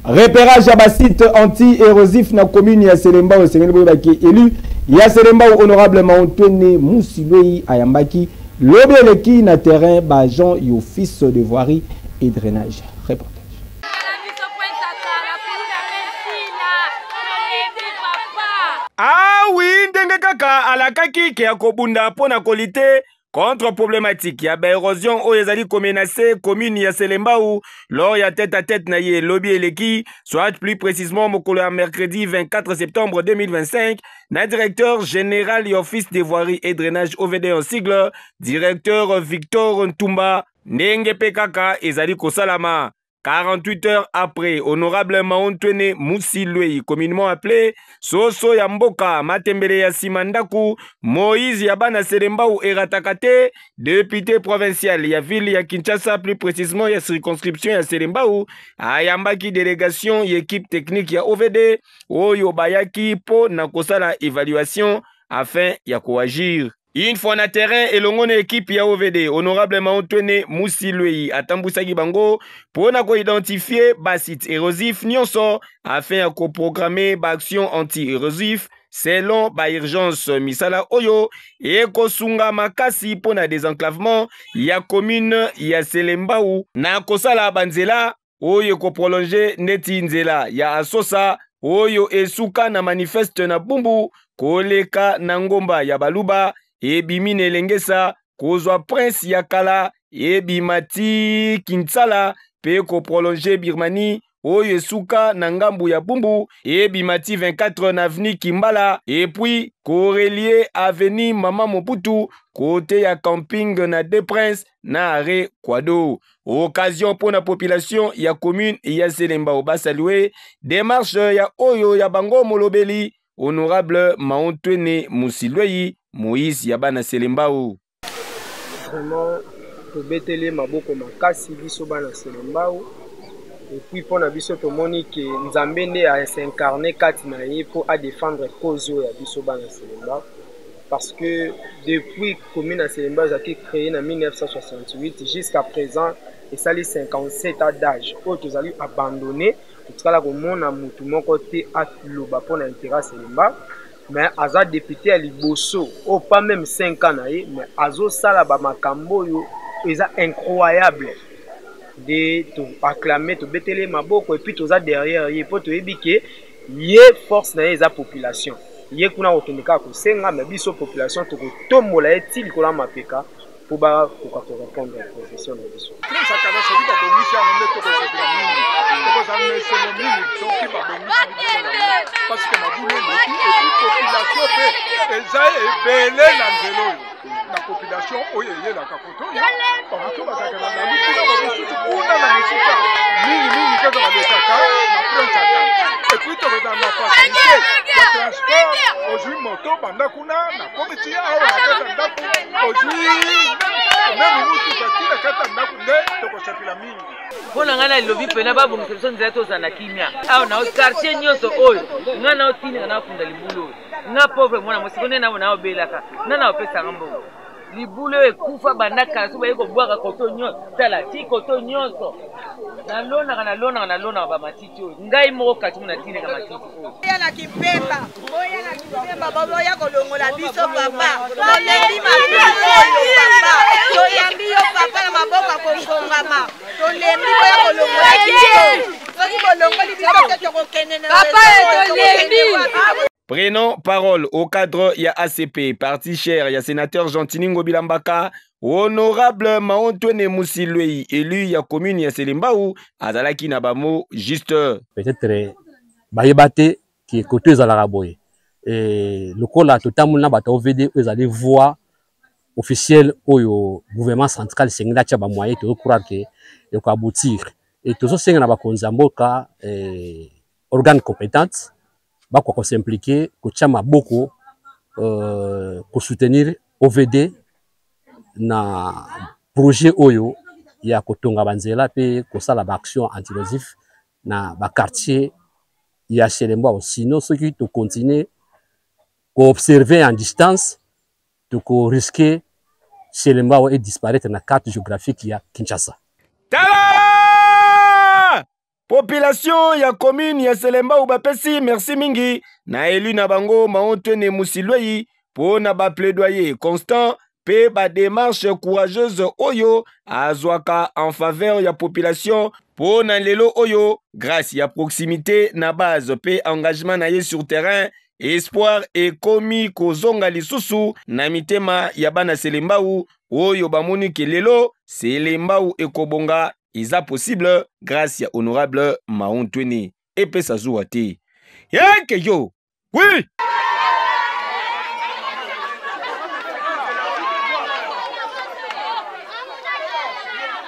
Repérage ya basite anti-érosif na commune ya Selembao esengeli boyebaki élu ya Selembao honorable Maontwene Musilwei ayambaki lobi eleki na terrain ba agent ya office de voirie et drainage. Reportage. Ah oui, ndenge kaka alakaki ke akobunda mpo na kolite contre problématique ya baérosion oyo ezali komenace commune ya Selembao lors ya tête à tête na ye lobi eleki, soit plus précisément mokolo ya mercredi 24 septembre 2025 na directeur général ya office de voirie et drainage OVD en sigle, directeur Victor Ntumba. Ndenge mpe kaka ezali kosalama 48 heures après, honorable Maontwene Musi Lwei, communément appelé Soso ya Mboka, Matembele ya Sima Ndaku, Moïse ya Bana Selembao erataka te, député provincial ya ville ya Kinshasa, plus précisément ya circonscription ya Selembao, ayambaki délégation ya équipe technique ya OVD oyo bayaki mpo na kosala évaluation afin ya koagir. Une fois na terrain elongo na ekipe ya OVD, honorable Maontwene Musi Lwei atambwisaki bango mpo na koidentifie basite érosif nyonso afin ya koprograme baaction anti-érosif selon baurgence. Misala oyo ekosunga makasi mpo na désenclavement ya commune ya Selembao na kosala banzela oyo ekoprolonge neti nzela ya Asosa oyo esuka na manifeste na Bumbu koleka na ngomba ya Baluba ebimi na Elengesa kozwa Prince ya kala ebima ti Kinsala mpe koprolonge Birmanie oyo esuka na ngambu ya Bumbu ebima ti 24 na avenue Kimbala et puis korelie avenue Mama Mobutu kote ya camping na Deux Princes na arrêt Kwado. Occasion mpo na population ya commune ya Selembao basalue démarche ya oyo ya bango molobeli honorable Maontwene Musilwei Moïse ya bana Selembao. Vraiment tobeteli maboko makasi biso bana Selembao. Et puis mpo na biso tomoni ke Nzambe nde a s'incarner kati na ye mpo a défendre cause oyo ya biso bana Selembao. Parce que depuis commune ya Selembao ezalaki créée na 1968 jusqu'à présent esali 57 ans d'âge oyo tozali abandonné, totikala komona mutu moko te aloba mpo na intérêt ya Selembao. Mais aza député ya liboso oyo pas même 5 ans na ye, mais azosala ba makambo oyo eza incroyable. Nde to acclamer, tobetele maboko et puis toza derrière ye po toyebi ke ye force na ye eza population. Ye kuna kokende kaka kosenga, mais biso population tokotombola ye ti likolo ya mapeka po bakoka korépondre à position na biso. Prince Akala soki babongisi yango nde tokosepela mingi, tokozala na esengo mingi soki babongisi biso yango, parce que mabulu eleki et puis population mpe eza ebele na nzela oyo, na population oyo eyelaka koto oyo bamosusu bazalaka na lalu kuna, bamosusu kuna na mosika, mingimingi kaka balekaka na Prince Akala. Et puis tokozala na facilité ya transport, ozwi moto banda kuna na komi ti awa na kati ya ndako, ozwi meme motuka ti na kati ya ndako, nde tokosepela mingi. Mpo na ngai nalobi mpena babongisa biso nzela tozala na kimia awa na quartier nyonso oyo ngai naotindika nafunda libulu oyo nga pauvre mwana mwasi ko nde naobelaka nga naopesaka mbongo libulu oyo ekufa banda kala so baye kobwaka koto nyonso tala ti koto nyonso nalonaka nalonaka nalonaka bamatiti oyo ngai moko kati mo natindaka matiti oyo. Oya na Kimpemba, oya na Kimpemba, boya kolongola biso papa, tolembi mabulu oyo papa, toyambi yo papa na maboko ya kongongama, tolembi boya kolongola biso, soki bolongoli biso te tokokende na papa, tolembi. Prenons parole au cadre ya ACP, parti cher ya sénateur Gentiny Ngobila Mbaka, honorable Maontwene Musilwei, élu ya commune ya Selembao, azalaki na bamo juste. Peut-être bayeba te ke koto ezalaka boye. Et lokola totamboli na bato ya OVD oyo ezali voie officielle oyo gouvernement central esengeli atia ba moyens, tozo croire ke ekoaboutir. Et tozosenga na bakonzi ya mboka, organe compétente bakoka kosimplike kotia maboko kosoutenir OVD na projet oyo ya kotonga banzela pe kosala ba action anti-érosif na ba quartier ya Selembao. Sinon soki to continuer koobserver en distance, toko risquer Selembao et disparaître na carte géographique ya Kinshasa. Tala! Population ya commune ya Selembao bapesi merci mingi na elu na bango Maontwene Musilwei mpo na ba plaidoyer constant mpe ba démarche courageuse oyo azwaka en faveur ya population mpo na lelo oyo grâce ya proximité na base mpe engagement na ye sur terrain. Espoir ekomi kozonga lisusu na mitema ya bana Selembao oyo bamoni ke lelo Selembao ekobonga, eza possible grâce ya honorable Maontwene. Epesa zuwa te yeke yo oui.